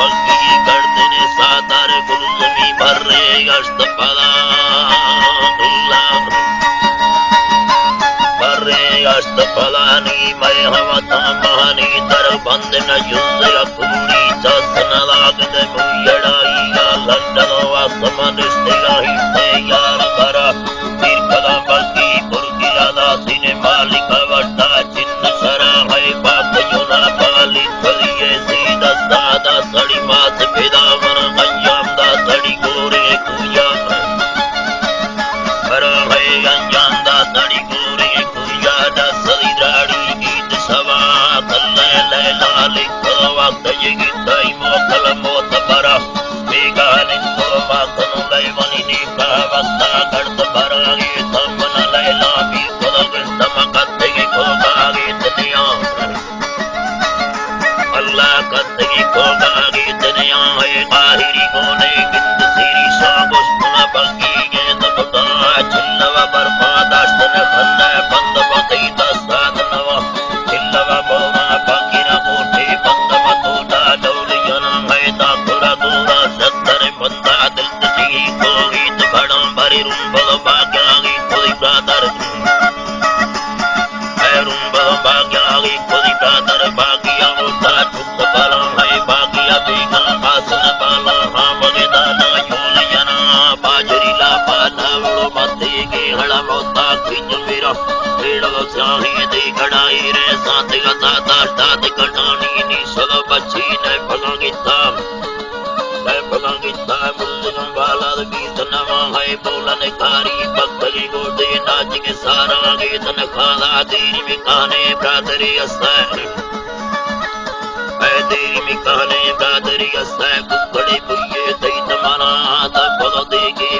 پگی گردن ساتار گلزمی برے گشت پدا، اللہ برے گشت پدا، نی مئے ہمتاں مہانی در بند نہ جزگ کوڑی چست نہ لاگت مویڑائی یا لندن و آسمان رشتگاہی تیار برا۔ تیر کلام بلکی برگی ادا سین مالک وٹا چند سرا ہے پاک جونا پالی کلیے سید سادا سڑی مات پیدا من انجام دا سڑی گورے کویا۔ برا ہے انجام دا سڑی گورے کویا دا سڑی دراڑی گیت سوا کلے لیلا لکھ وقت یہ گیت دائی موکل موت برا۔ بیگاہ نندو ما کنو لئے منی نیکا وستا گڑت براگی تمن لیلا بی کلگشت مکتگی کوگاگی دنیا۔ اللہ کتگی کوگاگی دنیا ہے قاہری گونے گند سیری ساگوشتن بگی گیند بگا چلو برپا داشتن خندہ بند بقی دستات نوا۔ چلو بوما پاکینا کوٹے بند متو دا ڈول جنا ہے دا پورا دورا ستر بندا دل تھی کوئی تو بڑا بری روم بلو باگی آگی کوئی برادر۔ ہے روم بلو باگی آگی کوئی برادر باگی آگو دا چک بلا ہے باگی ابھی گا آسن بالا ہاں بگے دانا یول جنا باجری لا پانا وڑو متے کے ہڑا موتا کی جمیرا۔ پیڑو سیاہیں دی کڑائی رے ساتھ گتا داشتا دی کٹانی نی سلو بچی نے پھگا گتا۔ نے پھگا گتا ملزم والا گیت نما ہے بولن کاری بکلی گوٹے ناچ کے سارا گیت نکالا دیر مکانے برادری اسے۔ اے دیری مکانے برادری اسے ککڑے بھئیے تئی تمنا آتا پھگا دیگے